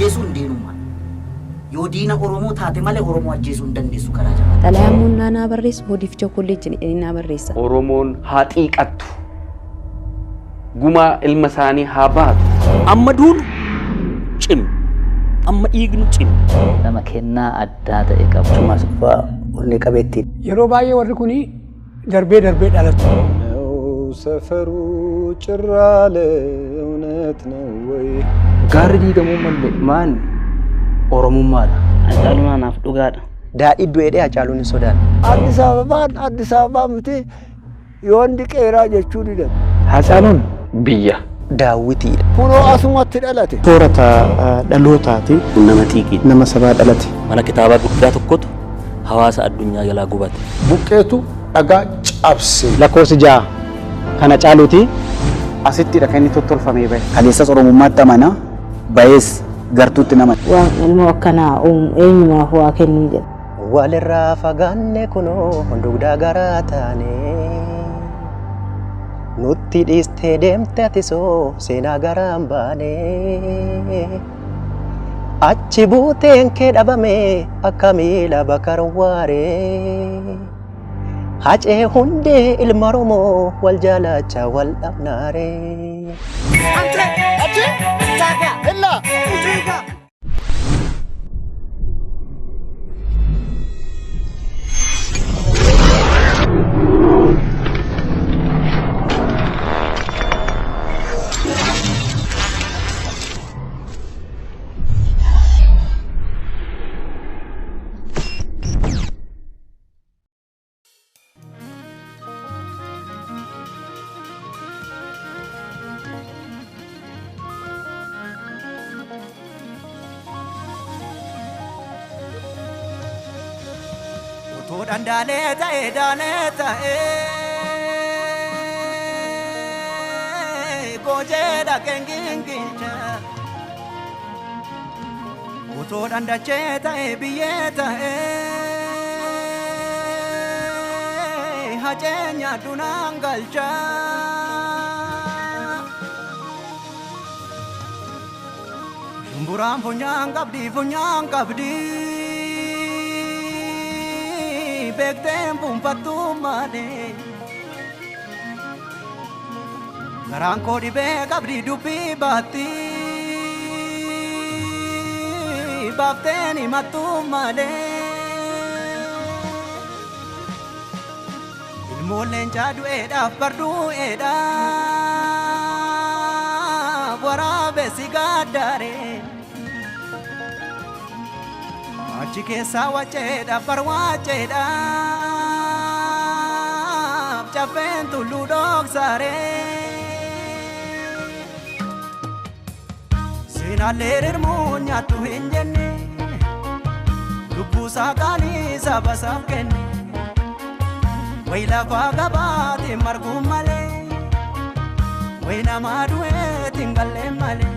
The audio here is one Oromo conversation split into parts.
Ajjeesuun diinummaa. Yoo diina Oromoo taate malee Oromoo ajjeesuu hin dandeessu karaa jabaa. Xalayaa munnaa naa barreessu hodiif chokkoleetti jedhanii naa barreessa. Oromoon haa xiiqattu. Gumaa ilma isaanii haa baatu. Amma duunu cimi. Amma dhiignu cimi. Nama kennaa addaa ta'e qabu. Tumaas qofaa onnee qabeettii. Yeroo baay'ee warri kun darbee darbee dhalatu. ሰፈሩ ጭር አለ እውነት ነው ወይ? Gaarri diigamuu malee maan Oromummaadha. Hacaaluun anaaf dhugaadha. Daadhii du'eedhee Hacaaluun hin sodaanne. Addis Ababaan Addis Ababaa miti yoon diqeeraa jechuu didan. Hacaaluun Biyya. Daawwitiidha. Kunoo asumatti dhalate. Soorata dhalootaati. Nama xiiqiidha. Nama sabaa dhalate. Mana kitaabaa guddaa tokkotu hawaasa addunyaa jalaa gubate. Buqqeetu dhagaa cabse. Lakkoofsi 6 kana caaluuti. Asittidha kan inni tottolfamee bahe. Kaleessas Oromummaatti amana bahees gartuutti nama. Waan ilmoo akkanaa uumu eenyumaaf waa kennuu jedha. Walirraa fagaanne kunoo dugdaa garaa taane. Nutti dhiistee deemte atisoo seenaa garaan baane. Achi buuteen kee dhabame akka miila bakar waaree. Hacee hundee ilma Oromoo wal jaalacha wal dhabnaaree. Otoo dhandaalee ta'ee daalee ta'ee goojee dhaqeen gingilcha. Otoo dhandachee ta'ee biyyee ta'ee hacee nyaadhu naan galcha. Shumburaan funyaan qabdi funyaan qabdi. Beekteen fuunfattuu malee. Garaan koo dhibee qabdi dubbii baatti. Baafteen himattuu malee. Ilmoon leencaa du'eedhaaf bardu'eedhaaf waraabessi gaaddaaree. Achi keessaa waceedhaaf barwaaceedhaaf caffeen tulluu dhoksaaree. Seenaallee rirmuu nyaattu hin jenne lubbuusaa qaalii saba isaaf kenne. Wayi lafaa gabaatiin marguu malee wayi namaa du'eetiin gallee malee.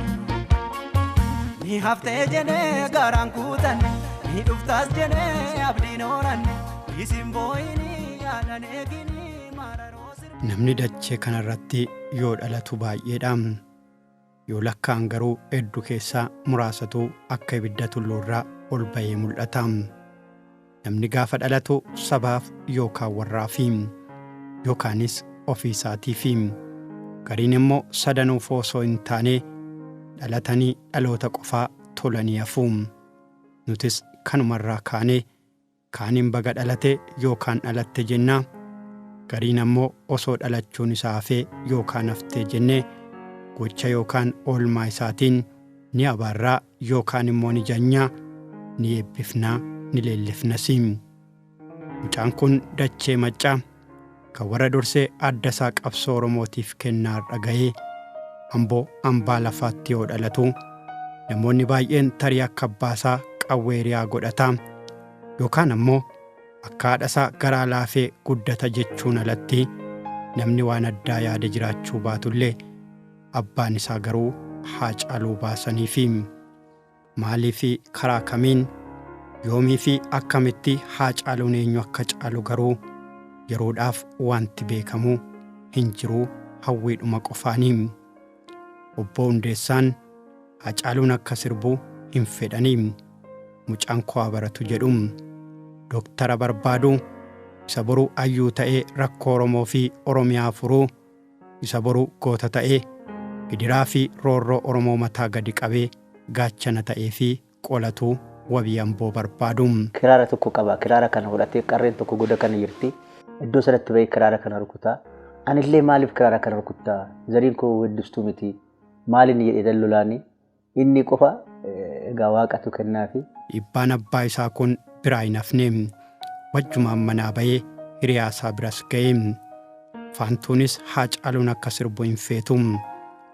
Ni haftee jedhee garaan kutanne. Ni dhuftaas jedhee abdiin horanne isin boo'inii yaadan eeginii mararoo sirba. Namni dachee kanarratti yoo dhalatu baay'eedha. Yoo lakkaa'an garuu hedduu keessaa muraasatu akka ibidda tulluurraa ol bahee mul'ata. Namni gaafa dhalatu sabaaf yookaan warraafi yookaanis ofii isaatiifi. Gariin immoo sadanuuf osoo hin taane dhalatanii dhaloota qofaa tolanii hafu. Nutis kanumarraa kaanee kaaniin baga dhalate yookaan dhalatte jenna. Gariin ammoo osoo dhalachuun isaa hafee yookaan haftee jennee gocha yookaan oolmaa isaatiin ni abaarraa yookaan immoo ni janyaa, ni eebbifnaa, ni leellifnas. Mucaan kun dachee maccaa kan warra dursee adda isaa qabsoo Oromootiif kennaa har'a ga'ee Amboo hambaa lafaatti yoo dhalatu namoonni baay'een tarii akka abbaasaa qawwee riyaa godhata yookaan ammoo akka haadha isaa garaa laafee guddata jechuun alatti namni waan addaa yaada jiraachuu baatullee abbaan isaa garuu Haacaaluu baasaniifi. Maalii fi karaa kamiin yoomii fi akkamitti Haacaaluun eenyu akka caalu garuu yeroodhaaf wanti beekamu hin jiru hawwiidhuma qofaanii. Obbo Hundeessaan Haacaaluun akka sirbu hin fedhanii. Mucaan koo haa baratu jedhu. Dooktara barbaadu. Isa boruu hayyuu ta'ee rakkoo Oromoo fi Oromiyaa furuu. Isa boruu goota ta'ee gidiraa fi roorroo Oromoo mataa gadi qabee gaachana ta'ee fi qolatu wabii Amboo barbaadu. Kiraara tokko qaba. Kiraara kana fudhatee qarreen tokko goda kana jirti. Iddoo sanatti bahee kiraara kana rukutaa. Anillee maaliif kiraara kana rukuttaa? Zariin koo weeddistuu miti. Maaliin jedhee dallolaani? Inni qofa egaa waaqatu kennaafi. Dhiibbaan abbaa isaa kun biraa hin hafne. Wajjumaan manaa bahee hiriyaa isaa biras ga'e. Faantuunis Haacaaluun akka sirbu hin feetu.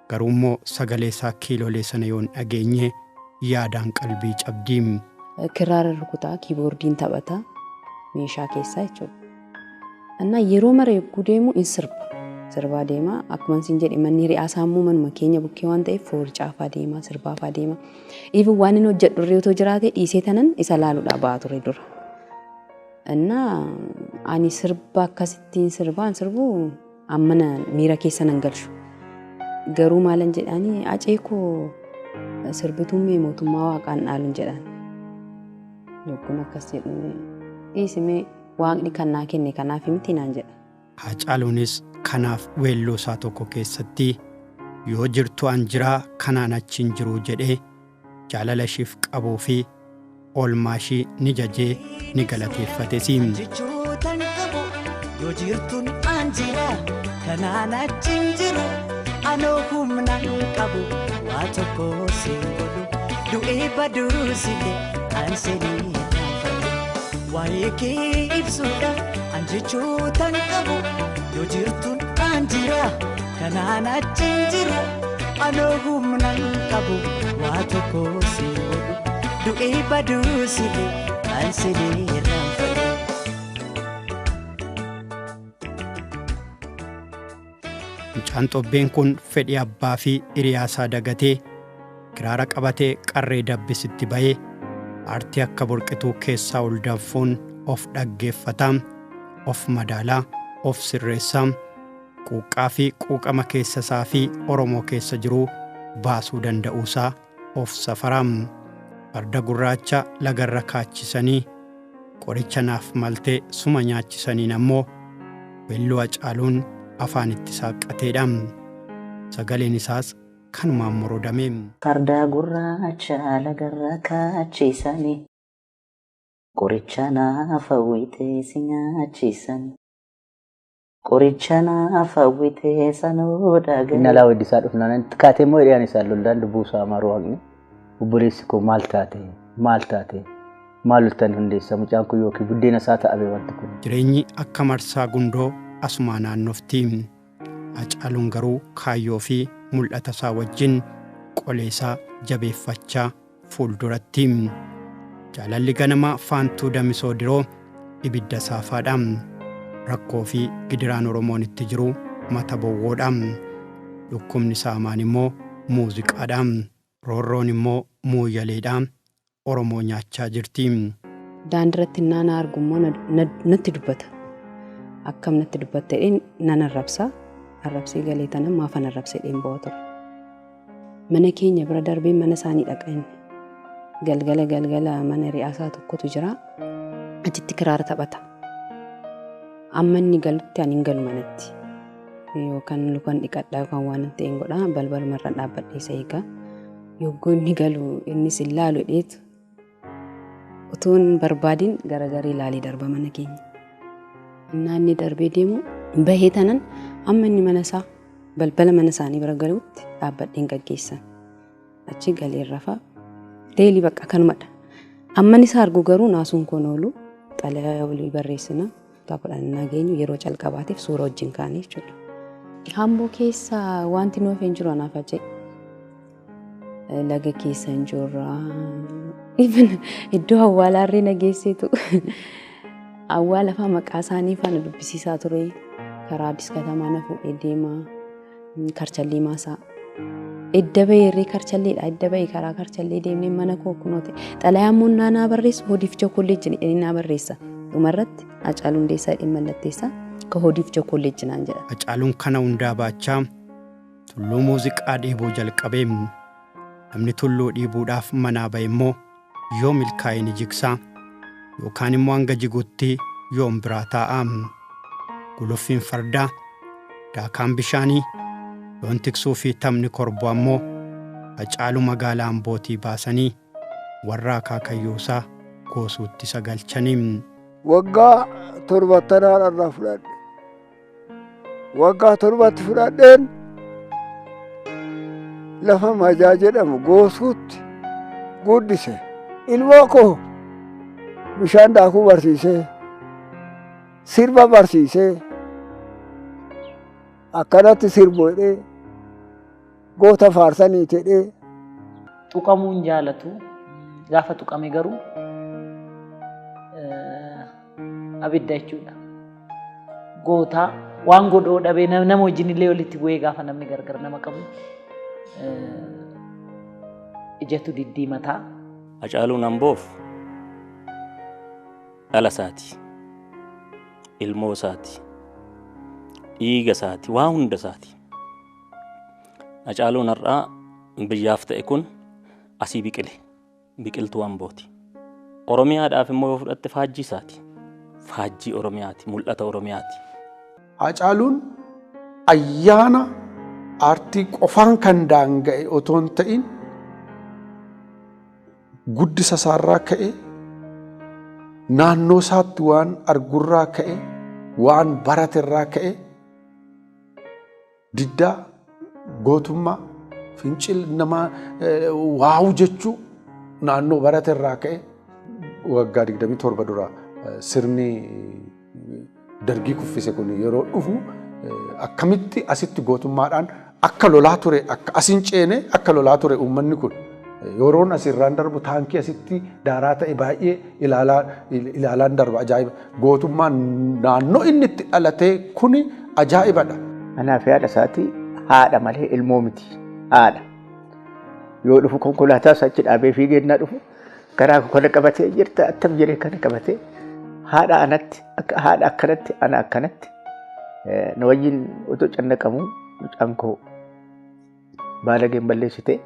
Garuu immoo sagalee isaa kiilolee sana yoo hin dhageenye yaadaan qalbii cabdi. Kiraara rukutaa, kiiboordiin taphata meeshaa keessaa jechuudha. Innaa yeroo mara yogguu deemu in sirba. Sirbaa deema. Akkuma isin jedhe manni hiriyaa isaa immoo manuma keenya bukkee waan ta'eef foorcaafaa deema, sirbaafaa deema. Even waan inni hojjedhu irra otoo jiraate dhiisee tanan isa laaluudhaa ba'a ture dura. Innaa ani sirba akkasittiin sirbaan sirbu ammana miira keessa nan galchu. Garuu maalan jedhaanii acee koo sirbituun mee mootummaa waaqaan dhaaluun jedhaan. Yogguun akkas jedhu dhiisimee waaqni kan naa kenne kanaaf miti naan jedha. Haacaaluunis kanaaf weelluu isaa tokko keessatti yoo jirtu an jiraa kanaan achi hin jiruu jedhee jaalala ishiif qabuu fi oolmaa ishii ni jajee ni galateeffates. Jechoota qabu yoo jirtuun an jira kanaan achi hin jiru anoo humna hin qabu waa tokko siin godhu du'ee baduu sile an seenii gaafadhu waa'ee kee ibsuudha an jechoota qabu yoo jirtuun an jira kanaan achi hin jiru anoo humna hin qabu waa tokko siin godhu du'ee baduu sile an seenii gaafadhu. Mucaan xobbeen kun fedhii abbaa fi hiriyaa isaa dagatee kiraara qabatee qarree dabbisitti bahee aartii akka burqituu keessaa ol danfuun of dhaggeeffataa, of madaalaa, of sirreessaa, quuqqaa fi quuqama keessa isaa fi Oromoo keessa jiruu baasuu danda'uusaa of safaraa. Farda gurraacha lagarra kaachisanii qoricha naaf maltee suma nyaachisaniin ammoo weelluu Haacaaluun afaan itti saaqqateedha. Sagaleen isaas kanumaan morodame. Farda gurraacha lagarra kaachisanii qoricha naaf hawwitee si nyaachisanii qoricha naaf hawwitee sanuu dhaga'e. Inni alaa weeddisaa dhufnaan kaatee immoo hidhiyaan isaa lollaan lubbuu isaa maruu haqni obboleessi koo maal taate maal taate maal loltan hundeessa mucaan kun yookiin buddeena isaa ta'ame wanti kun. Jireenyi akka marsaa gundoo asumaa naannofti. Haacaaluun garuu kaayyoo fi mul'ata isaa wajjin qolee isaa jabeeffachaa fuulduratti. Jaalalli ganamaa Faantuu Damisoo Diroo ibidda saafaadha. Rakkoo fi gidiraan Oromoon itti jiru mata bowwoodha. Dhukkubni saamaan immoo muuziqaadha. Roorroon immoo muuyyaleedha. Oromoo nyaachaa jirti. Daandiirratti naana argu immoo natti dubbata. Akkam natti dubbatte jedheen nan arrabsa. Arrabsee galee tanan maafan arrabsee jedheen bo'aa ture. Mana keenya bira darbee mana isaanii dhaqa inni. Galgala galgala mana hiriyaasaa tokkotu jira. Achitti kiraara taphata. Amma inni galutti ani hin galu manatti. Yookaan lukan dhiqadhaa yookaan waan ta'e hin godhaa balbalumarra dhaabbadhee isa eegaa. Yogguu inni galu innis hin laalu dheetu. Utuu hin barbaadin garagaree ilaalee darba mana keenya. Innaa inni darbee deemu bahee tanan amma inni mana isaa balbala mana isaanii bira galuutti dhaabbadheen gaggeessan. Achi galee rafaa. Deelii bakka kanumadha. Amma inni isaa argu garuu naasuun koon oolu xalayaa walii barreessina. Kutaa kudhan nageenyu yeroo calqabaatiif suura wajjin kaane jechuudha. Hamboo keessa wanti nuuf hin jiru anaaf ajee. Laga keessa hin jirra. Even iddoo awwaalaarree na geesseetu. Awwaala fa'aa maqaa isaanii faana dubbisiisaa ture. Karaa Addis Katamaa na fuudhee deema. Karchallee maasaa. Edda bahee karchalleedha. Edda bahee karaa karchallee deemnee mana koo kunoo ta'e. Xalayaa immoo naa barreessu hodiif kolleejjii jedhanii naa barreessa. Dhumarratti Haacaaluu Hundeessaa jedhee mallatteessa. Ka hodiif kolleejjii naan jedha. Haacaaluun kana hundaa baachaa tulluu muuziqaa dheebuu jalqabee. Namni tulluu dhiibuudhaaf manaa ba'e immoo yoo milkaa'e ni jigsa yookaan immoo hanga jigutti yoom biraa taa'a. Guluffiin fardaa, daakaan bishaanii, loon tiksuu fi taphni korboo ammoo Hacaaluu magaalaa Ambootii baasanii warra akaakayyuusaa goosuutti isa galchanii. Waggaa torbattanaan irraa fudhadhe. Waggaa torbatti fudhadheen lafa Majaa jedhamu goosuutti guddise. Ilmoo koo bishaan daakuu barsiisee, sirba barsiisee, akkanatti sirbu jedhee, goota faarsanii jedhee. Tuqamuu hin jaalatu. Gaafa tuqame garuu abidda jechuudha. Goota waan godhoo dhabee nama wajjin illee walitti bu'ee gaafa namni gargar nama qabu ijatu diddiimataa. Hacaaluun Amboof dhala isaati, ilmoo isaati, dhiiga isaati, waa hunda isaati. Hacaaluun har'aa biyyaaf ta'e kun asii biqile, biqiltuu Ambooti. Oromiyaadhaaf immoo yoo fudhatte faajjii isaati. Faajjii Oromiyaati, mul'ata Oromiyaati. Hacaaluun ayyaana aartii qofaan kan daanga'e otoo hin ta'in guddisa isaarraa ka'e, naannoo isaatti waan argurraa ka'e, waan baraterraa ka'e, diddaa, gootummaa, fincil nama waa'u jechuu naannoo baraterraa ka'e waggaa 27 dura sirni dargii kuffise kun yeroo dhufu akkamitti asitti gootummaadhaan akka lolaa ture, akka asin ceene akka lolaa ture uummanni kun. Yeroon asirraan darbu taankii asitti daaraa ta'e baay'ee ilaalaan darba ajaa'iba. Gootummaan naannoo inni itti dhalatee kuni ajaa'ibadha. Anaaf haadha isaati haadha malee ilmoo miti. Haadha. Yoo dhufu konkolaataa isaa achi dhaabee fiigee innaa dhufu garaa koo kana qabatee jirta attam jedhee kana qabatee haadha anatti akka haadha akkanatti ana akkanatti na wajjin otoo cannaqamu mucaan koo baalageen balleessite.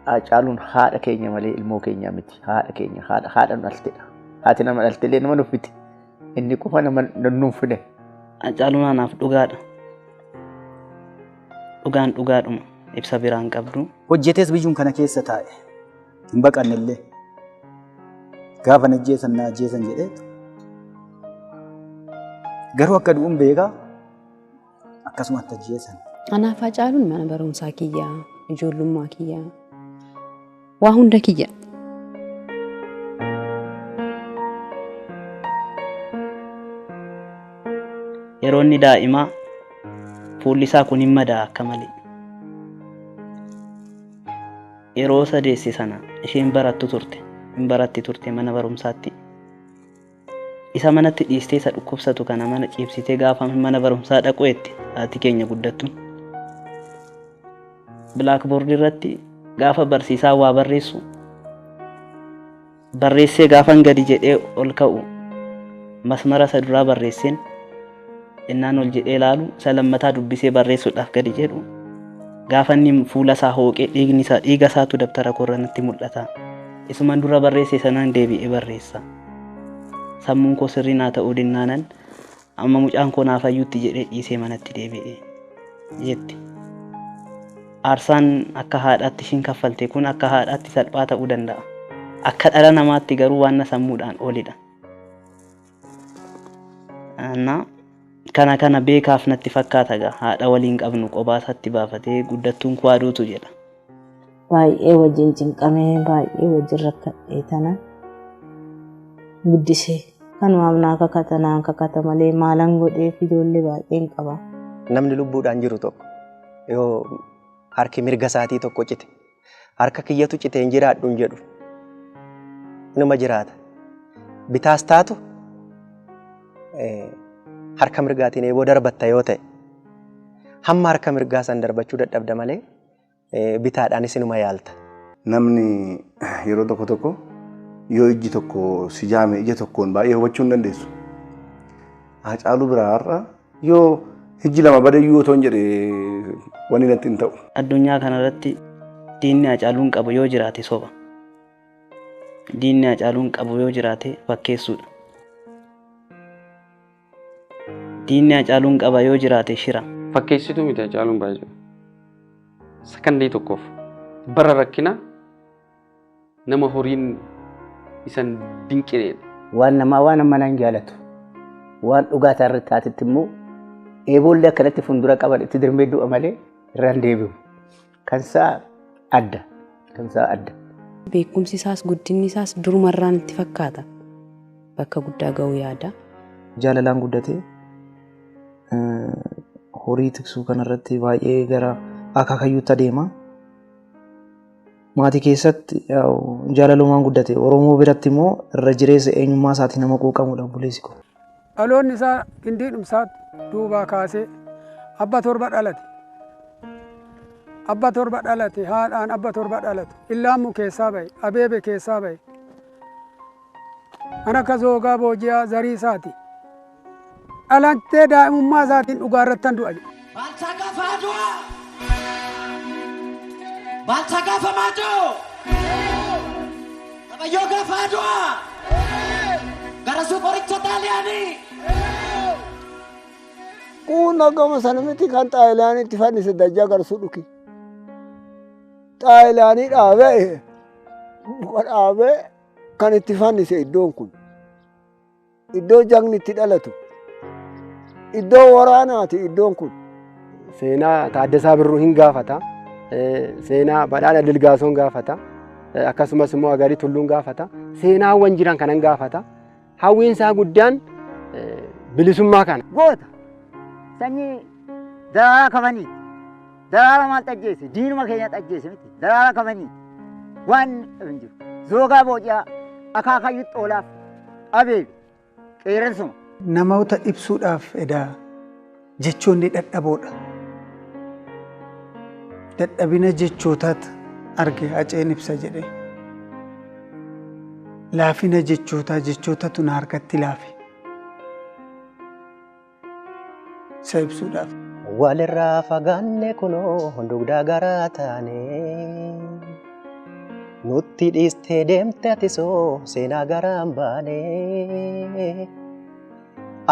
Hacaaluun haadha keenya malee ilmoo keenya miti. Haadha keenya haadha haadha nu dhaltedha. Haati nama dhalte illee nama nuffiti. Inni qofa nama nuffine. Hacaaluun anaaf dhugaadha. Dhugaan dhugaadhuma ibsa biraan qabdu. Hojjetees biyyuun kana keessa taa'e. Hin baqanne illee. Gaafa na ajjeesan na ajjeesan jedhee. Garuu akka du'uun beekaa akkasumatti ajjeesan. Anaaf Hacaaluun mana barumsaa kiyyaa, ijoollummaa kiyyaa, waa hunda kiyya. Yeroo inni daa'imaa fuulli isaa kun hin madaa akka malee. Yeroo isa deesse sana isheen barattu turte, hin baratti turte mana barumsaatti. Isa manatti dhiistee isa dhukkubsatu kana mana ciibsitee gaafa mana barumsaa dhaqu jette haati keenya guddattuun. Blackboard irratti gaafa barsiisaa waa barreessu barreessee gaafan gadi jedhee ol ka'u masmara isa duraa barreesseen innaan ol jedhee ilaalu isa lammataa dubbisee barreessuudhaaf gadi jedhu gaafa inni fuula isaa hooqee dhiigni isaa dhiiga isaatu dabtara koorra natti mul'ata. Isuman dura barreesse sanaan deebi'ee barreessa. Sammuun koo sirrii naa ta'uu dinnaanan amma mucaan koo naa fayyutti jedhee dhiisee manatti deebi'e jetti. Aarsaan akka haadhaatti ishiin kaffalte kun akka haadhaatti salphaa ta'uu danda'a. Akka dhala namaatti garuu waan sammuudhaan olidha. Na kana kana beekaaf natti fakkaata gaa haadha waliin qabnu qobaa isaatti baafatee guddattuun koo aduutu jedha. Baay'ee wajjin cinqamee baay'ee wajjin rakkadhee tana guddisee. Kanumaaf naa kakata naa kakata malee maalan godheef ijoollee baay'een qaba. Namni lubbuudhaan jiru tokko yoo harki mirga isaatii tokko cite harka kiyyatu cite hin jiraadhu hin jedhu. Inuma jiraata. Bitaas taatu harka mirgaatiin eeboo darbatta yoo ta'e hamma harka mirgaa san darbachuu dadhabda malee bitaadhaanis inuma yaalta. Namni yeroo tokko tokko yoo ijji tokko si jaame ija tokkoon baay'ee hubachuu hin dandeessu. Haacaaluu biraa har'a yoo Ijji lama badayyuu otoo hin jedhe wanni natti hin ta'u. Addunyaa kanarratti diinni Hacaaluun qabu yoo jiraate soba. Diinni Hacaaluun qabu yoo jiraate fakkeessuudha. Diinni Hacaaluun qaba yoo jiraate shira. Fakkeessituu miti Hacaaluun baay'ee. Sakandii tokkoof bara rakkina nama horiin isan dinqineedha. Waan namaa waan ammanaa hin jaalatu. Waan dhugaa irratti taatetti immoo eeboollee akkanatti fuuldura qaban itti dirmee du'a malee irraan deebi'u. Kan isaa adda. Kan isaa adda. Beekumsi isaas guddinni isaas durumarraan itti fakkaata. Bakka guddaa ga'uu yaada. Jaalalaan guddatee horii tiksuu kanarratti baay'ee gara akaakayyuutti adeema. Maatii keessatti jaalalumaan guddate. Oromoo biratti immoo irra jireessa eenyummaa isaatiin nama quuqamudha obboleessi koo. Dhaloonni isaa gindii dhumsaatti duubaa kaasee abba torba dhalate. Abba torba dhalate haadhaan abba torba dhalate. Illaammu keessaa bahe abeebe keessaa bahe. Kan akka zoogaa booji'aa zarii isaati. Dhalattee daa'imummaa isaatiin dhugaa irratti du'a. Baalchaa gaafa adu'a! Baalchaa gaafa maaduu! Tabayyoo gaafa adu'a! Garasuu qoricha xaaliyaanii! Kun gama sana miti kan xaaliyaanitti fannise dajjaa garsuu dhuki. Xaaliyaanii dhaabee muka dhaabee kan itti fannise iddoon kun. Iddoo jagni itti dhalatu. Iddoo waraanaati iddoon kun. Seenaa Taaddasaa Birruu hin gaafata. Seenaa Badhaadha Dilgaasoon gaafata. Akkasumas immoo Agarii Tulluun gaafata. Seenaawwan jiran kanan gaafata. Hawwiin isaa guddaan bilisummaa kana. Goota sanyii daraaraa kafaniiti. Daraara maal xajjeesse? Diinuma keenya xajjeesse miti. Daraara kafaniiti. Waan hin jiru. Zoogaa booji'aa akaakayyuu xoolaaf abeebe qeerransuma. Namoota ibsuudhaaf edaa jechoonni dadhaboodha. Dadhabina jechootaatu arge Haceen ibsa jedhee. Laafina jechootaa jechootatu na harkatti laafe. Isa ibsuudhaaf. Walirraa fagaanne kunoo dugdaa garaa taane. Nutti dhiistee deemte atisoo seenaa garaan baane.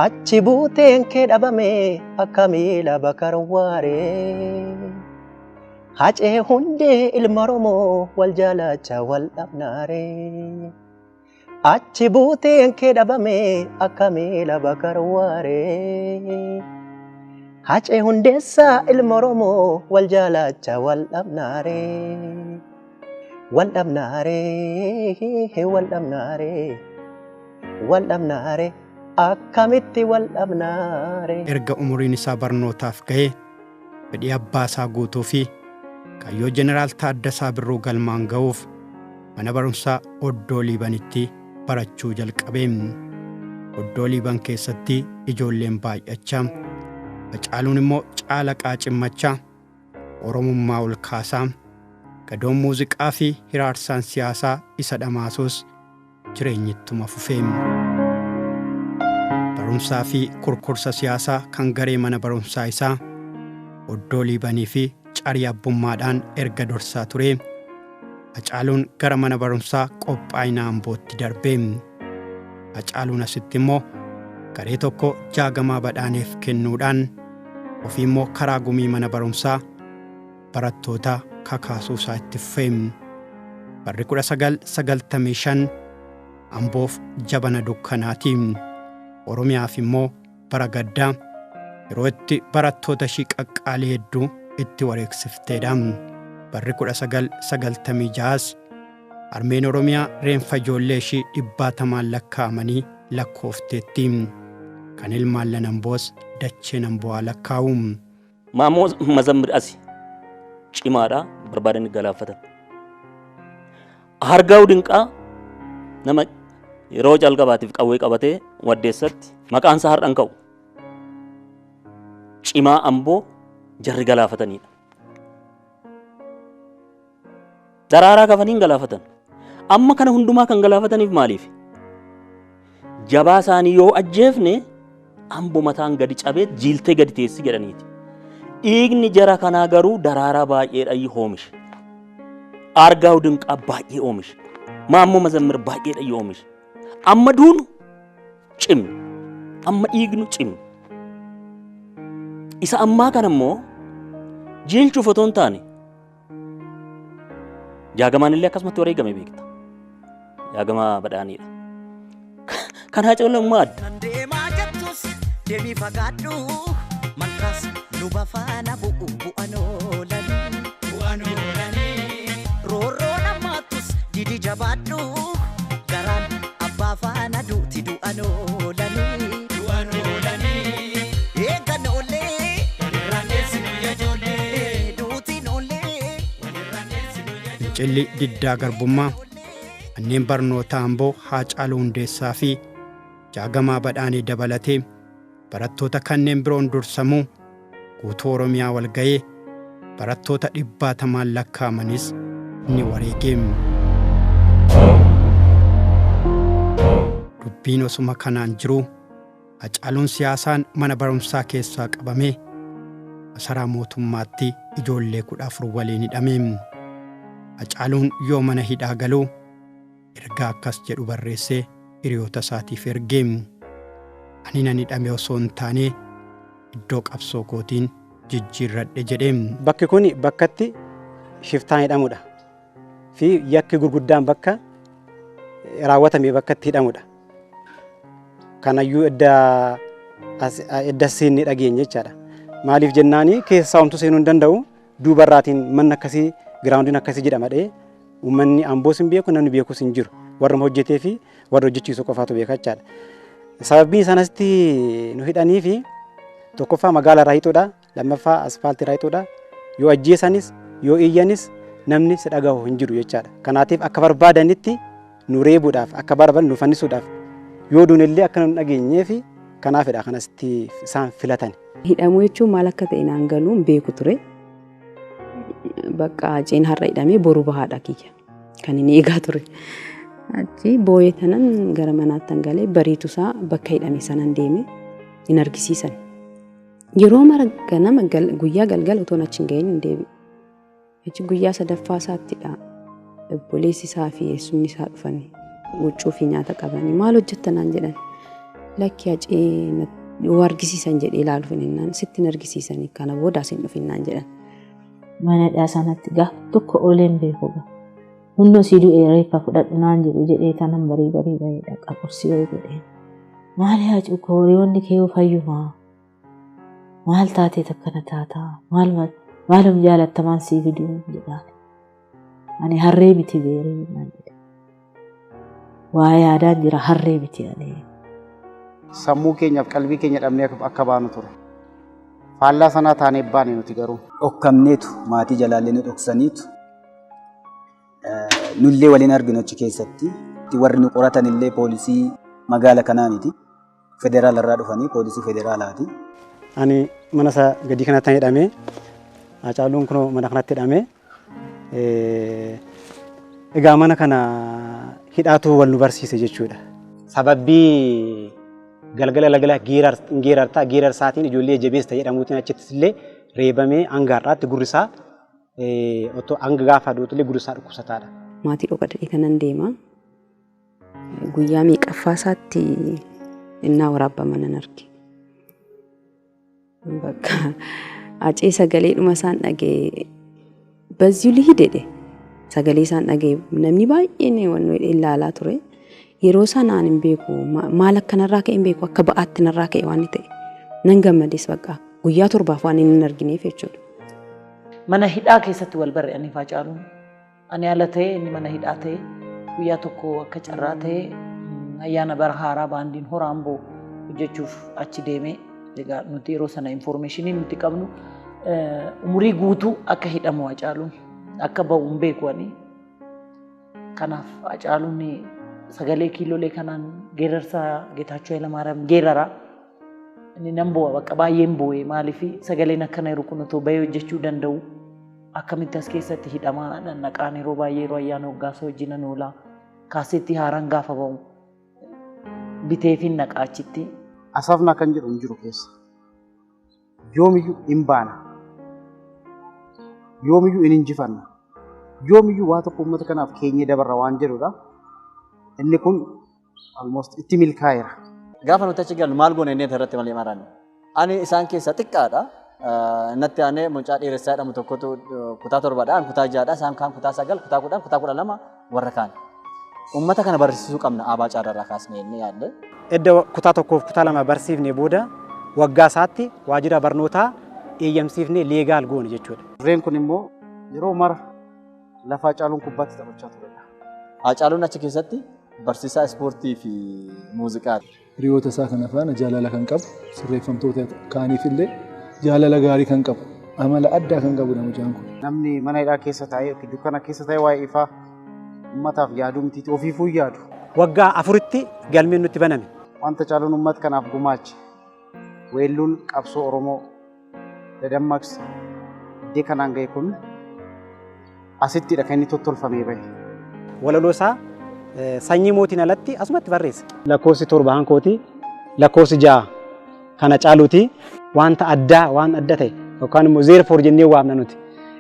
Achi buuteen kee dhabame akka miila bakar waaree. Hacee hundee ilma Oromoo wal jaalacha wal dhabnaaree. Achi buuteen kee dhabame akka miila bakar waaree. Hacee hundeessaa ilma Oromoo wal jaalacha wal dhabnaaree. Wal dhabnaaree, wal dhabnaaree, wal dhabnaaree, akkamitti wal dhabnaaree. Erga umuriin isaa barnootaaf ga'ee fedhii abbaa isaa guutuu fi kaayyoo Jeneraal Taaddasaa Birruu galmaan ga'uuf mana barumsaa Oddoo Liibanitti barachuu jalqabe. Oddoo Liiban keessatti ijoolleen baay'achaa, Hacaaluun immoo caalaqaa cimmachaa, Oromummaa ol kaasaa, gadoon muuziqaa fi hiraarsaan siyaasaa isa dhamaasus jireenyittuma fufee. Barumsaa fi kurkursa siyaasaa kan garee mana barumsaa isaa Oddoo Liibanii fi carii abbummaadhaan erga dorsaa ture. Hacaaluun gara mana barumsaa qophaa'ina Ambootti darbe. Hacaaluun asitti immoo garee tokko Jaagamaa Badhaaneef kennuudhaan ofii immoo karaa gumii mana barumsaa barattoota kakaasuu isaa itti fufe. Barri 1995 Amboof jabana dukkanaati. Oromiyaaf immoo bara gaddaa yeroo itti barattoota ishii qaqqaalii hedduu itti wareegsifteedha. Barri 1996 Armeen Oromiyaa reenfa ijoollee ishii 100 lakkaa'amanii lakkoofteetti. Kan ilmaan Lanamboos dacheen Amboo lakkaa'u. Maamoo Mazammir asi cimaadha barbaadanii galaafatan. Hargaa'u Dinqaa nama yeroo jalqabaatiif qawwee qabatee waddeessatti maqaan isaa har'an ka'u. Cimaa Amboo jarri galaafatanidha. Daraaraa kafaniin galaafatan. Amma kana hundumaa kan galaafataniif maaliif? Jabaa isaanii yoo ajjeefne Ambo mataan gadi cabee jiiltee gadi teessi jedhaniiti. Dhiigni jara kanaa garuu daraaraa baay'eedha oomishe. Argaaw Dinqaa baay'ee oomishe. Maammoo Mazammir baay'eedha oomishe. Amma duunu cimni. Amma dhiignu cimni. Isa ammaa kana immoo jiilchuuf otoo hin taane Jaagamaan illee akkasumatti wareegame beekta. Jaagamaa Badhaaniidha. Kan Haacaaluu immoo adda. Deemaa jettus deemii fagaadhu malkaas luba faana bu'u bu'an oolanii. Bu'an oolanii. Roorroo namaattus didi jabaadhu garaan abbaa faana duuti du'an oolanii. Du'an oolanii. Eegan oolee. Walirraan dheessinu ijoollee. Duutiin oolee. Fincilli diddaa garbummaa manneen barnoota Amboo Haacaaluu Hundeessaa fi Jaagamaa Badhaanee dabalatee barattoota kanneen biroon dursamuu guutuu Oromiyaa wal ga'ee barattoota dhibbaatamaan lakkaa'amanis ni wareege. Dubbiin osuma kanaan jiruu Hacaaluun siyaasaan mana barumsaa keessaa qabamee masaraa mootummaatti ijoollee 14 waliin hidhame. Hacaaluun yoo mana hidhaa galuu ergaa akkas jedhu barreessee hiriyoota isaatiif erge. Ani nan hidhame osoo hin taane iddoo qabsoo kootiin jijjiirradhe jedhe. Bakki kun bakkatti shiftaan hidhamudha. Fi yakki gurguddaan bakka raawwatame bakkatti hidhamudha. Kanayyuu edda seenne dhageenye jechaadha. Maaliif jennaani keessaa homtuu seenuu hin danda'u. Duubarraatiin manni akkasii giraawundiin akkasii jedhama dhee uummanni Amboos hin beeku, namni beekus hin jiru. Warra hojjetee fi warra hojjechiisu qofaatu beeka jechaadha. Sababbiin isaan asitti nu hidhanii fi tokkoffaa magaalaa irraa hiixuudha, lammaffaa asfaaltii irraa hiixuudha. Yoo ajjeesanis yoo iyyanis namni si dhagahu hin jiru jechaadha. Kanaatiif akka barbaadanitti nu reebuudhaaf, akka barbaadan nu fannisuudhaaf, yoo duunillee akka nu hin dhageenyee fi kanaafidha kan asitti isaan filatan. Hidhamuu jechuun maal akka ta'e naan galuu hin beeku ture. Bakka Haceen har'a hidhamee boru bahaadha kiyya kan inni eegaa ture. Achi boo'ee tanan gara manaatti galee bariitu isaa bakka hidhame sanan deeme hin argisiisan. Yeroo mara ganama guyyaa galgala otoon achi hin gahin hin deebi'u. Achi guyyaa sadaffaa isaattidha. Obboleessi isaa fi eessumni isaa dhufanii huccuu fi nyaata qabanii maal hojjettan naan jedhan. Lakki Hacee yoo argisiisan jedhee ilaaluuf hin sitti hin argisiisanii kana booda as hin dhufin naan jedhan. Mana hidhaa sanatti gaaf tokko oolee hin beeku. Hundoo sii du'ee reeffa fudhadhu naan jedhu jedhee tanan barii barii bahee dhaqa qursii wayii godhee. Maali Haacuu koo hiriyoonni kee yoo fayyumaa? Maal taatee takkana taataa? Maalum jaalattamaan sii fiduu jedhaan. Ani harree miti beeree naan jedhe. Waa yaadaan jira harree miti ani. Sammuu keenyaaf qalbii keenya dhabnee akka baanu ture. Faallaa sanaa taanee baane nuti garuu. Dhokkamneetu maatii jalaallee nu dhoksaniitu nullee waliin arginu achi keessatti. Warri nu qoratan illee poolisii magaala kanaa miti. Federaala irraa dhufanii poolisii federaalaati. Ani mana isaa gadii kanatti hidhamee, Hacaaluun kunoo mana kanatti hidhamee, egaa mana kana hidhaatu wal nu barsiise jechuudha. Sababbii galgala galgala geerartaa geerarsaatiin ijoollee jabeessa jedhamuutiin achittis illee reebamee hanga har'aatti gurri isaa otoo hanga gaafa duutullee gurri isaa dhukkubsataadha. Maatii dhokadhee kanan deema. Guyyaa meeqaffaa isaatti innaa waraabama nan arge. Bakka Hacee sagalee dhuma isaan dhagee bazzuu lihii jedhe sagalee isaan dhagee namni baay'een wannoo hidhee ilaalaa ture. Yeroo sanaan hin beeku maal akka narraa ka'e hin beeku akka ba'aatti narraa ka'e waan ta'e nan gammades bakka guyyaa torbaaf waan inni hin argineef jechuudha. Mana hidhaa keessatti wal barre ani Haacaaluun. Ani ala ta'e inni mana hidhaa ta'e guyyaa tokko akka carraa ta'e ayyaana bara haaraa baandiin hora Amboo hojjechuuf achi deemee egaa nuti yeroo sana infoormeeshinii nuti qabnu umurii guutuu akka hidhamu Haacaaluun akka ba'u hin beeku ani. Kanaaf Haacaaluun sagalee kiilolee kanaan geerarsa Geetaachoo Hayilamaariyaam geeraraa. Inni nan boo'a bakka baay'een boo'e maaliif sagaleen akkana yeroo kun otoo bahee hojjechuu danda'u akkamitti as keessatti hidhamaa naqaan yeroo baay'ee yeroo ayyaana hoggaasa wajjin oolaa kaasetti haaraan gaafa ba'u biteefin naqaa achitti. Asafnaa kan jedhu hin jiru keessa. Yoomiyyuu hin baana. Yoomiyyuu hin injifanna. Yoomiyyuu waa tokko uummata kanaaf keenyee dabarra waan jedhudha. Inni kun almost itti milkaa'eera. Gaafa nuti achi gallu maal goone inni irratti malee maraanne. Ani isaan keessaa xiqqaadha. Natti aanee mucaa dheeressaa jedhamu tokkotu kutaa 7dha, kutaa 6dha, isaan kaan kutaa 9, kutaa 10, kutaa 12 warra kaan. Uummata kana barsiisuu qabna Aabaa Caarraa kaasnee inni yaadde. Edda kutaa 1f kutaa 2 barsiifne booda waggaa isaatti waajjira barnootaa eeyyamsiifnee leegaal goone jechuudha. Dirreen kun immoo yeroo mara lafa Hacaaluun kubbaatti taphachaa turedha. Hacaaluun achi keessatti barsiisaa ispoortii fi muuziqaati. Hiriyoota isaa kana faana jaalala kan qabu, sirreeffamtoota kaaniif illee jaalala gaarii kan qabu, amala addaa kan qabudha mucaan kun. Namni mana hidhaa keessa taa'ee yookiin dukkana keessa taa'ee waa'ee ifaa uummataaf yaaduu mitiiti ofiifuu yaadu. Waggaa 4tti galmeen nutti baname. Wanta Hacaaluun uummata kanaaf gumaache weelluun qabsoo Oromoo dadammaqsa iddoo kanaan ga'e kun asittidha kan inni tottolfamee bahe. Walaloo isaa sanyii mootiin alatti asumatti barreesse. Lakkoofsi 7 hankooti, lakkoofsi 6 kana caaluuti wanta addaa waan adda ta'e yookaan immoo zeerfoor jennee waamna nuti.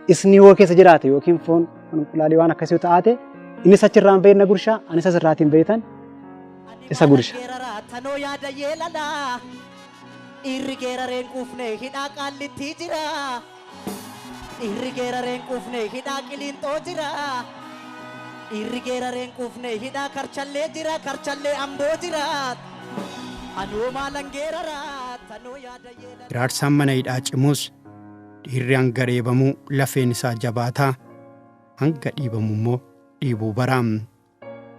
Isni yoo keessa jiraate yookiin foon qulqullaalee waan akkasii taate innis achirraan bahee na gurshaa anis asirraatiin baheetan isa gursha. Tanoo yaada yeelalaa dhiirri geerareen quufne hidhaa qaallitti jira. Dhiirri geerareen quufne hidhaa qiliinxoo jira. Dhiirri geerareen quufne hidhaa karchallee jira karchallee amboo jira. Anoo maalan geeraraa tanoo yaada yeelalaa. Hiraarsaan mana hidhaa cimus dhiirri hanga reebamuu lafeen isaa jabaataa hanga dhiibamu immoo dhiibuu baraam.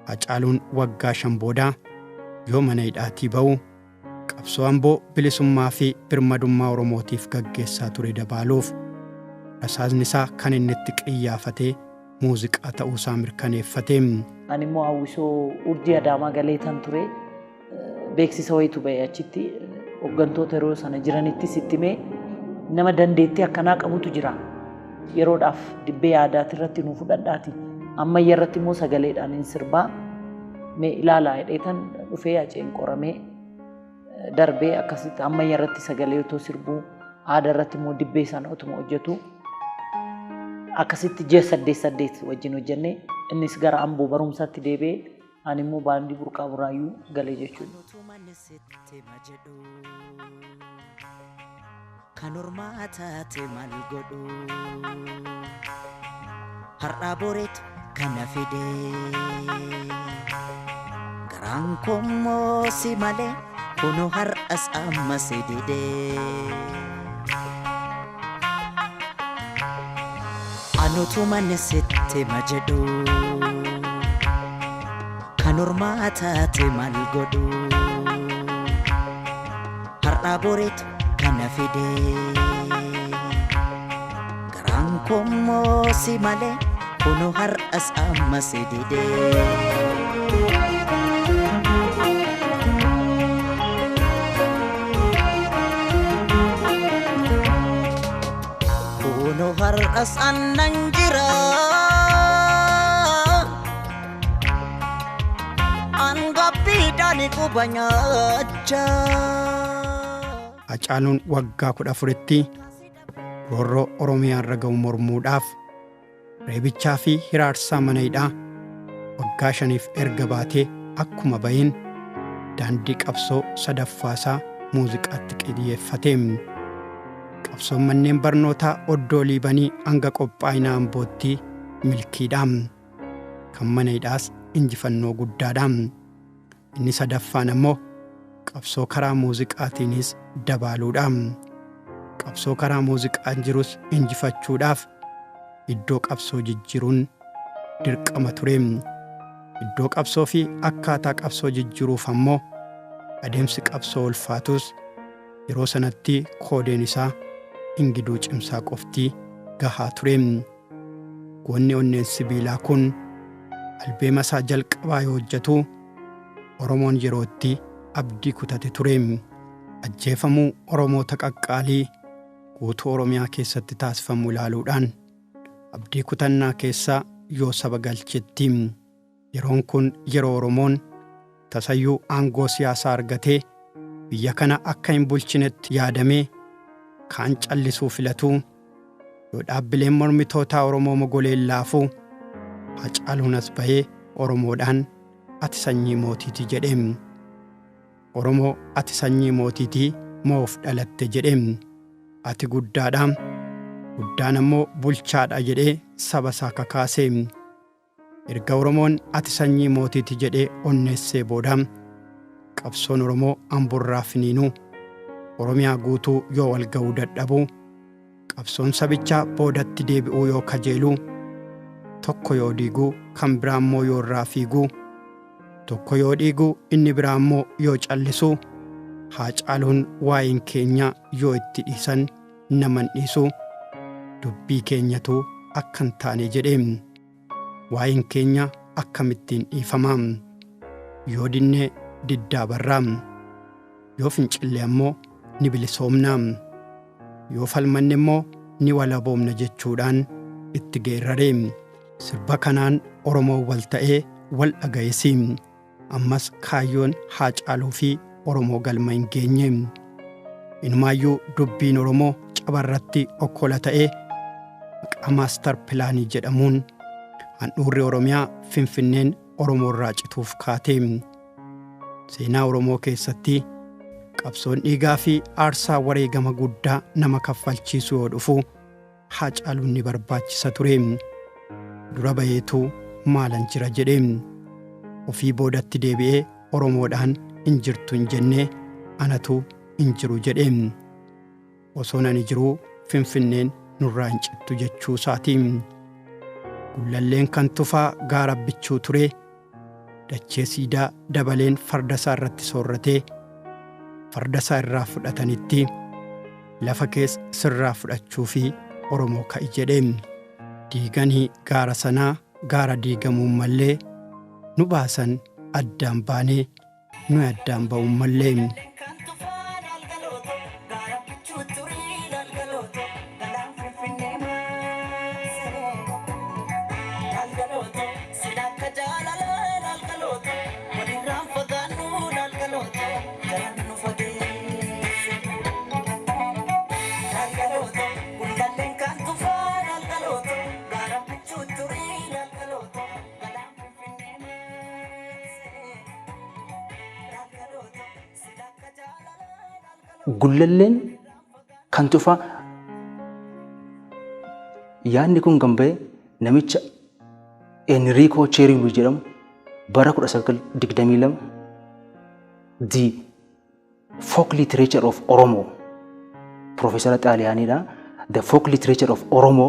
Hacaaluun waggaa 5 booda yoo mana hidhaatii ba'u qabsoo Amboo bilisummaa fi birmadummaa Oromootiif gaggeessaa ture dabaaluuf rasaasni isaa kan inni itti qiyyaafatee muuziqaa ta'uusaa mirkaneeffate. Ani immoo hawwisoo urjii Adaamaa galee tan ture beeksisa wayiitu ba'e achitti hooggantoota yeroo sana jiranittis itti himee nama dandeettii akkanaa qabutu jira. Yeroodhaaf dibbee aadaati irratti nu fudhadhaati. Ammayya irratti immoo sagaleedhaan hin sirbaa mee ilaalaa jedheetan dhufee Haceen qoramee darbee akkasitti ammayya irratti sagalee otoo sirbuu aadaa irratti immoo dibbee sana otuma hojjetu akkasitti ji'a 8 8 wajjin hojjennee innis gara Amboo barumsaatti deebi'ee ani immoo baandii Burqaa Buraayyuu galee jechuudha. Kan ormaa taate maal godhu har'aa boreetu kana fide garaan kommoo si malee kunoo har'as amma si dide. Anutu manni sitti ma jedhu kan ormaa taate maal godhu har'aa boreetu kana fide garaan kommoo si malee kunoo har'as amma si dide. Kunoo har'as annan jira angabbiidhaan quba nyaachaa. Hacaaluun waggaa 14tti roorroo Oromiyaa irra ga'u mormuudhaaf reebichaa fi hiraarsaa mana hidhaa waggaa 5 erga baatee akkuma bahin daandii qabsoo sadaffaasaa muuziqaatti qiyyeeffate. Qabsoon manneen barnootaa oddoo liibanii hanga qophaa'ina Ambootti milkiidha. Kan mana hidhaas injifannoo guddaadha. Inni sadaffaan ammoo qabsoo karaa muuziqaatiinis dabaaluudha. Qabsoo karaa muuziqaan jirus injifachuudhaaf iddoo qabsoo jijjiiruun dirqama ture. Iddoo qabsoo fi akkaataa qabsoo jijjiiruuf ammoo adeemsi qabsoo ulfaatus yeroo sanatti koodeen isaa ingiduu cimsaa qofti gahaa ture. Goonni onneen sibiilaa kun albeema isaa jalqabaa yoo hojjetu Oromoon yerootti abdii kutate ture. Ajjeefamuu Oromoota qaqqaalii guutuu Oromiyaa keessatti taasifamu ilaaluudhaan abdii kutannaa keessaa yoo saba galchetti. Yeroon kun yeroo Oromoon tasayyuu aangoo siyaasaa argatee Biyya kana akka hin bulchinetti yaadamee kaan callisuu filatuu, yoo dhaabbileen mormitootaa Oromoo mogoleen laafuu, Hacaaluun as bahee Oromoodhaan ati sanyii mootiiti jedheem. Oromoo ati sanyii mootiitii moof dhalatte jedheem. Ati guddaadha, guddaan ammoo bulchaadha jedhee saba isaa kakaasee. Erga Oromoon ati sanyii mootiiti jedhee onneessee booda qabsoon Oromoo Amborraa finiinuu, Oromiyaa guutuu yoo wal ga'uu dadhabuu, qabsoon sabichaa boodatti deebi'uu yoo kajeeluu, tokko yoo diiguu kan biraa immoo yoo irraa fiiguu, tokko yoo dhiiguu inni biraa immoo yoo callisuu, Haacaaluun waa'een keenya yoo itti dhiisan naman dhiisuu, dubbii keenyatu akka hin taane jedhee. Waa'een keenya akkamittiin dhiifamaa? Yoo dinnee diddaa barraa, yoo fincille ammoo ni bilisoomnaa, yoo falmanne immoo ni walaboomna jechuudhaan itti geerraree. Sirba kanaan Oromoon wal ta'ee wal dhaga'eesi. Ammas kaayyoon Haacaaluu fi Oromoo galma hin geenye. Inumaayyuu dubbiin Oromoo cabarratti okkola ta'ee maqaa maastar pilaanii jedhamuun handhuurri Oromiyaa Finfinneen Oromoo irraa cituuf kaate. Seenaa Oromoo keessatti qabsoon dhiigaa fi aarsaa wareegama guddaa nama kaffalchiisu yoo dhufu Haacaaluun ni barbaachisa ture. Dura baheetu maalan jira jedhee ofii boodatti deebi'ee Oromoodhaan hin jirtu hin jennee anatu hin jiru jedhee. Osoon ani jiruu Finfinneen nurraa hin cittu jechuu isaati. Gullalleen kan tufaa gaara bichuu ture, dachee siidaa dabaleen farda isaa irratti soorratee farda isaa irraa fudhatanitti lafa keessa sirraa fudhachuu fi Oromoo ka'i jedhee. Diiganii gaara sanaa gaara diigamuun mallee nu baasan addaan baanee nu addaan ba'uun mallee. Gullalleen kan tufaa yaadni kun kan ba'e namicha Enrico Cerulli jedhamu bara 1922 The Folk Literature of Oromo, Profeesara Xaaliyaaniidha. The Folk Literature of Oromo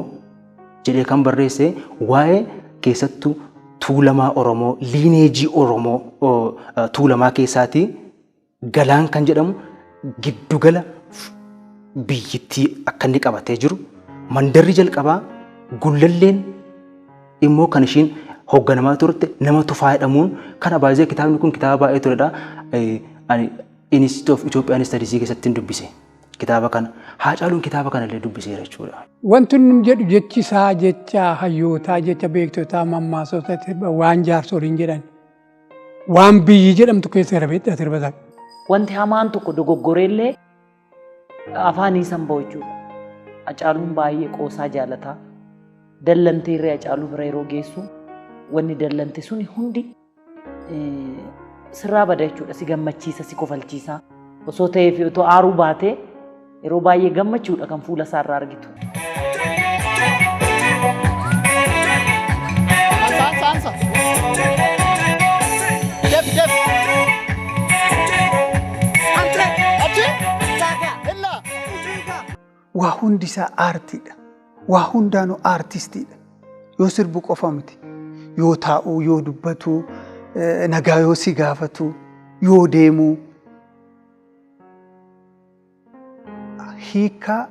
jedhee kan barreesse waa'ee keessattuu Tuulamaa Oromoo, lineage Oromoo Tuulamaa keessaatii Galaan kan jedhamu giddugala biyyittii akka inni qabatee jiru, mandarri jalqabaa Gullalleen immoo kan ishiin hoogganamaa turte nama Tufaa jedhamuun. Kana baay'ee kitaabni kun kitaaba baay'ee turedha. Ani Institute of Ethiopian Studies keessatti hin dubbise kitaaba kana. Haacaaluun kitaaba kana illee dubbiseera jechuudha. Wanti inni jedhu jechi isaa jecha hayyootaa, jecha beektotaa, mammaasota, waan jaarsoliin jedhan, waan biyyi jedhamtu keessa jira beektaa sirba isaa. Wanti hamaan tokko dogoggoreellee afaanii san ba'u jechuudha. Hacaaluun baay'ee qoosaa jaalataa. Dallantee irree Hacaaluu bira yeroo geessu wanni dallante suni hundi sirraa bada jechuudha. Si gammachiisa, si kofalchiisa. Osoo ta'ee fi otoo aaruu baatee yeroo baay'ee gammachuudha kan fuula isaa irraa argitu. Ansa, ansa. Def, def. Antre, achi. Ella. Waa hundi isaa aartiidha. Waa hundaanuu aartistiidha. Yoo sirbu qofa miti. Yoo taa'u, yoo dubbatu, nagaa yoo si gaafatu, yoo deemu. Hiikaa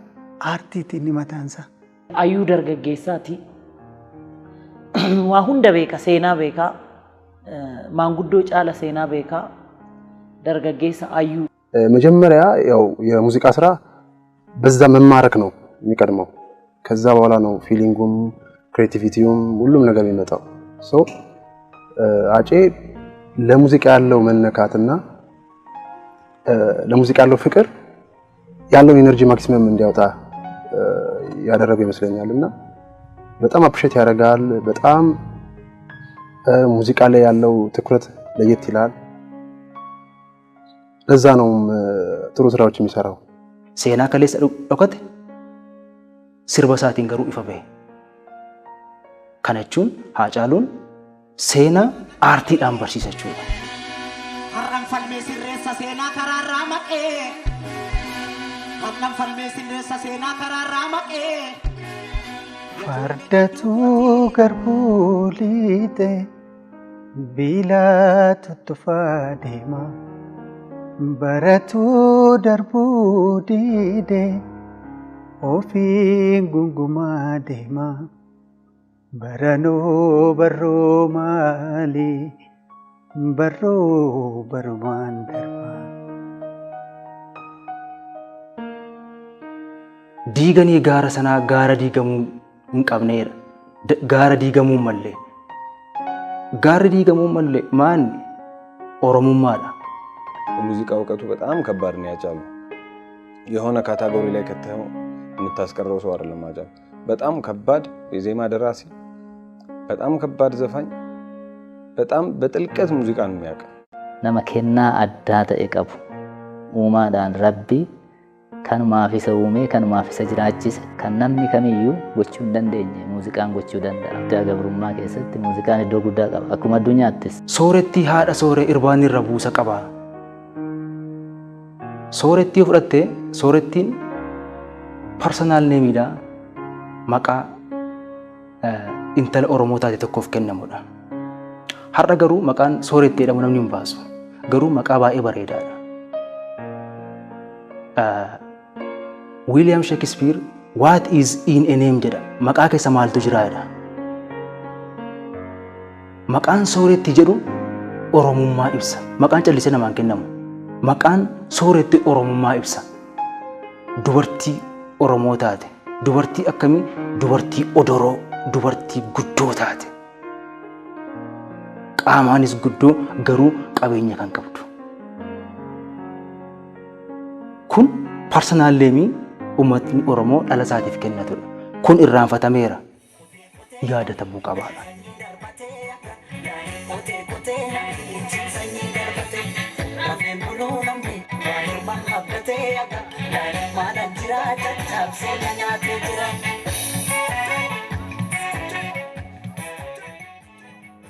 aartiiti inni mataan isaa. Ayyuu dargaggeessaati. Waa hunda beeka, seenaa beeka. Maanguddoo caala seenaa beeka. Dargaggeessa ayyuu. መጀመሪያ ያው የሙዚቃ ስራ በዛ መማረክ ነው የሚቀድመው። ከዛ በኋላ ነው ፊሊንጉም ክሬቲቪቲውም ሁሉም ነገር የሚመጣው። ሶ አጬ ለሙዚቃ ያለው መነካትና ለሙዚቃ ያለው ፍቅር ያለውን energy maximum እንዲያወጣ ያደረገው ይመስለኛል እና በጣም appreciate ያደርጋል። በጣም ሙዚቃ ላይ ያለው ትኩረት ለየት ይላል። ለዛ ነው ጥሩ ስራዎች የሚሰራው። Seenaa kaleessa dhokate sirba isaatiin garuu ifa bahe. Kana jechuun Haacaaluun seenaa aartiidhaan barsiisa jechuudha. Har'aan falmee sirreessa seenaa karaarraa maqee. Har'aan falmee sirreessa seenaa karaarraa maqee. Fardatu garbuu liite biilaa tuttufaa deema. Baratu darbuu diide ofiin gungumaa deema. Baranoo barroo maali barroo barumaan darba. Diiganii gaara sanaa gaara diigamuu hin qabneedha. Gaara diigamuu mallee. Gaarri diigamuu mallee maanni Oromummaadha. የሙዚቃ እውቀቱ በጣም ከባድ ነው። ያጫሉ የሆነ category ላይ ከተኸው የምታስቀረው ሰው አይደለም። አጫሉ በጣም ከባድ የዜማ ደራሲ፣ በጣም ከባድ ዘፋኝ፣ በጣም በጥልቀት ሙዚቃን የሚያውቅ Nama kennaa addaa ta'e qabu uumaadhaan Rabbi kanumaaf isa uume kanumaaf isa jiraachise kan namni kamiyyuu gochuu hin dandeenye muuziqaan gochuu danda'a. Addaa gabrummaa keessatti muuziqaan iddoo guddaa qaba akkuma addunyaattis. Soorettii haadha sooree irbaan irra buusa qaba. Soorettii yoo fudhatte soorettiin personal nameidha. Maqaa intala Oromoo taate tokkoof kennamudha. Har'a garuu maqaan sooretti jedhamu namni hin baasu. Garuu maqaa baay'ee bareedaadha. William Shakespeare what is in a name jedha. Maqaa keessa maaltu jira jedha. Maqaan sooretti jedhu Oromummaa ibsa. Maqaan callisee namaan kennamu. Maqaan sooretti Oromummaa ibsa. Dubartii Oromoo taate, dubartii akkamii? Dubartii odoroo, dubartii guddoo taate. Qaamaanis guddoo garuu qabeenya kan qabdu. Kun personal name uummatni Oromoo dhala isaatiif kennatudha. Kun irraanfatameera. Yaadatamuu qabaadha.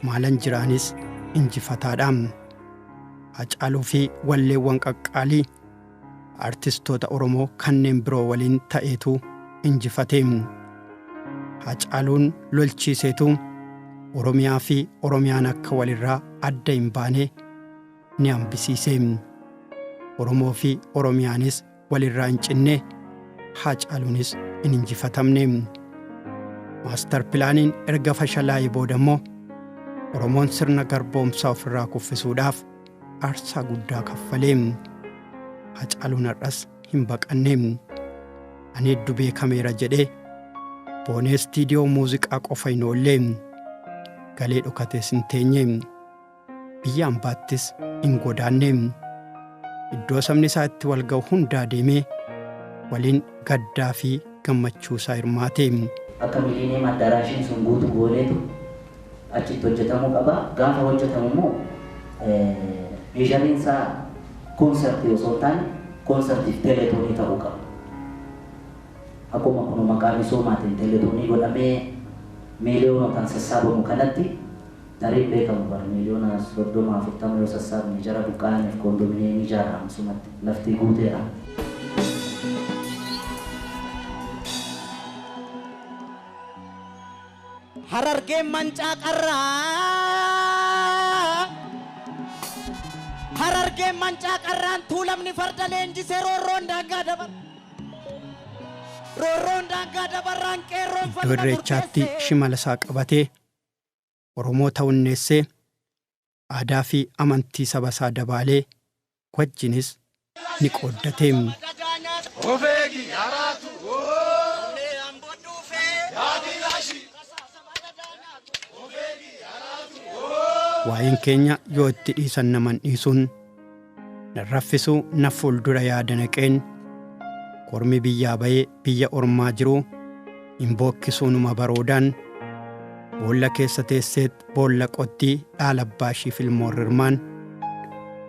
Maalan jiraanis injifataadha. Hacaaluu fi walleewwan qaqqaalii artistoota Oromoo kanneen biroo waliin ta'eetu injifate. Hacaaluun lolchiiseetu Oromiyaa fi Oromiyaan akka walirraa adda hin baane ni hambisiise. Oromoo fi Oromiyaanis walirraa hin cinne, Hacaaluunis hin injifatamne. Maastar pilaaniin erga fashalaa'ee booda immoo Oromoon sirna garboomsaa ofirraa kuffisuudhaaf aarsaa guddaa kaffalee. Hacaaluun har'as hin baqanne. Ani hedduu beekameera jedhee boonee istiidiyoo muuziqaa qofa hin oolle. Galee dhokatees hin teenye. Biyya ambaattis hin godaanne. Iddoo sabni isaa itti wal ga'u hundaa deemee waliin gaddaa fi gammachuu isaa hirmaate. Akka Miiliiniyeem Addaaraashiin sun guutuu gooneetu achitti hojjetamuu qaba. Gaafa hojjetamu immoo meeshaaleen isaa koonsartii osoo hin taane koonsartiif teeletoonii ta'uu qaba. Akkuma kun maqaa misoomaatiin teeletoonii godhamee miiliyoonotaan sassaabamu kanatti tariin beekamu bara miiliyoona 30 40 yoo sassaabne jara buqqa'aniif koondoominiyeemii ijaarama sumatti lafti guuteera. Harargeen mancaa qarraa Harargeen mancaa qarraan tuulamni farda leenjisee roorroon daangaa dabar roorroon daangaa dabarraan qeerroon Iddoo farda irreechaatti murteessee. shimala isaa qabatee Oromoo ta'unneessee aadaa fi amantii saba isaa dabaalee wajjinis ni qooddate. Waa'een keenya yoo itti dhiisan naman dhiisuun Nan raffisuu na fuuldura yaada naqeen kormi biyyaa ba'ee biyya ormaa jiru hin bookkisuu numa baroodaan boolla keessa teesseet boolla qottii dhaala abbaa ishiif ilmoon rirmaan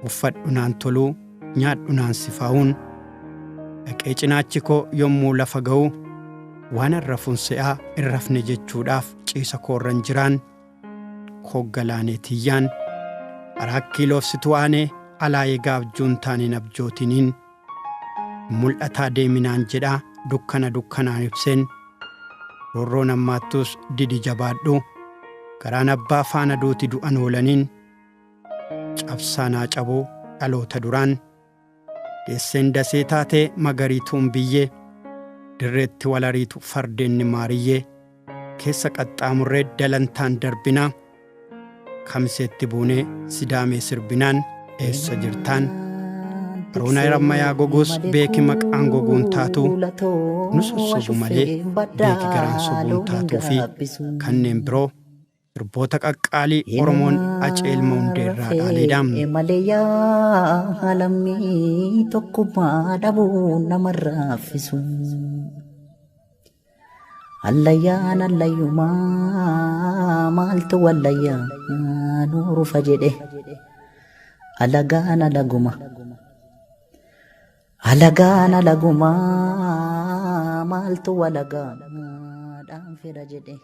uffadhu naan toluu nyaadhu naan sifaa'uun dhaqee cinaachi koo yommuu lafa ga'u waan rafuun se'aa hin rafne jechuudhaaf ciisa koorran jiraan koggalaanee tiyyaan araa kiiloofsituu aanee alaa egaa abjuun taaneen abjootiniin mul'ataa deeminaan jedhaa dukkana dukkanaan ibseen roorroon ammaattus didi jabaadhu garaan abbaa faana duuti du'an oolaniin cabsaanaa cabuu dhaloota duraan geesseen dasee taatee magariituun biyyee dirreetti walariitu fardeenni maariyyee keessa qaxxaamurree dalantaan darbinaa kamiseetti buunee sidaamee sirbinaan eessa jirtaan Haroona rammayaa goguus beeki maqaan goguun taatu nu sossobu malee beeki garaan sobuun taatuu fi kanneen biroo sirboota qaqqaalii Oromoon Acee Ilma Hundeerraa dhaaleedha. Malee yaa lammii tokkummaa dhabuun nama raffisu. Allayyaan allayyumaa maaltu wallayyaa nuurufa jedhe alagaan alaguma. Alagaan alagumaa maaltu walagaa dhaanfira jedhe.